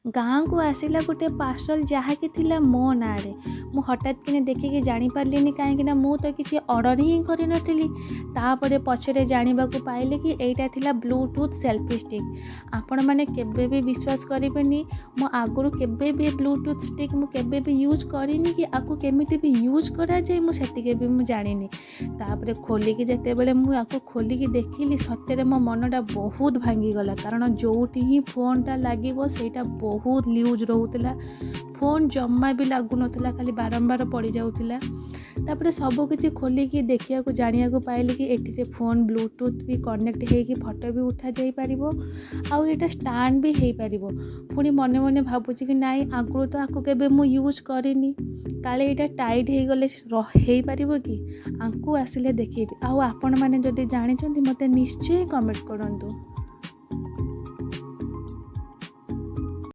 ଗାଁକୁ ଆସିଲା ଗୋଟେ ପାର୍ସଲ୍, ଯାହାକି ଥିଲା ମୋ ନାଁରେ। ମୁଁ ହଠାତ୍ କିନି ଦେଖିକି ଜାଣିପାରିଲିନି, କାହିଁକିନା ମୁଁ ତ କିଛି ଅର୍ଡ଼ର୍ ହିଁ କରିନଥିଲି। ତାପରେ ପଛରେ ଜାଣିବାକୁ ପାଇଲି କି ଏଇଟା ଥିଲା ବ୍ଲୁଟୁଥ୍ ସେଲ୍ଫି ଷ୍ଟିକ୍। ଆପଣମାନେ କେବେ ବି ବିଶ୍ୱାସ କରିବେନି, ମୁଁ ଆଗରୁ କେବେ ବି ବ୍ଲୁଟୁଥ୍ ଷ୍ଟିକ୍ ମୁଁ କେବେ ବି ୟୁଜ୍ କରିନି କି ଆକୁ କେମିତି ବି ୟୁଜ୍ କରାଯାଏ, ମୁଁ ସେତିକି ବି ମୁଁ ଜାଣିନି। ତାପରେ ଖୋଲିକି ଯେତେବେଳେ ମୁଁ ଆକୁ ଖୋଲିକି ଦେଖିଲି, ସତରେ ମୋ ମନଟା ବହୁତ ଭାଙ୍ଗିଗଲା, କାରଣ ଯେଉଁଠି ହିଁ ଫୋନ୍ଟା ଲାଗିବ ସେଇଟା ବହୁତ ଲୁଜ୍ ରହୁଥିଲା। ଫୋନ୍ ଜମା ବି ଲାଗୁନଥିଲା, ଖାଲି ବାରମ୍ବାର ପଡ଼ିଯାଉଥିଲା। ତାପରେ ସବୁକିଛି ଖୋଲିକି ଦେଖିବାକୁ ଜାଣିବାକୁ ପାଇଲି କି ଏଥିରେ ଫୋନ୍ ବ୍ଲୁଟୁଥ୍ ବି କନେକ୍ଟ ହେଇକି ଫଟୋ ବି ଉଠାଯାଇପାରିବ ଆଉ ଏଇଟା ଷ୍ଟାଣ୍ଡ ବି ହେଇପାରିବ। ପୁଣି ମନେ ମନେ ଭାବୁଛି କି ନାଇଁ, ଆଗରୁ ତ ଆକୁ କେବେ ମୁଁ ୟୁଜ୍ କରିନି, କାଳେ ଏଇଟା ଟାଇଟ୍ ହେଇଗଲେ ହେଇପାରିବ କି? ଆଙ୍କୁ ଆସିଲେ ଦେଖେଇବି। ଆଉ ଆପଣମାନେ ଯଦି ଜାଣିଛନ୍ତି, ମୋତେ ନିଶ୍ଚୟ କମେଣ୍ଟ କରନ୍ତୁ।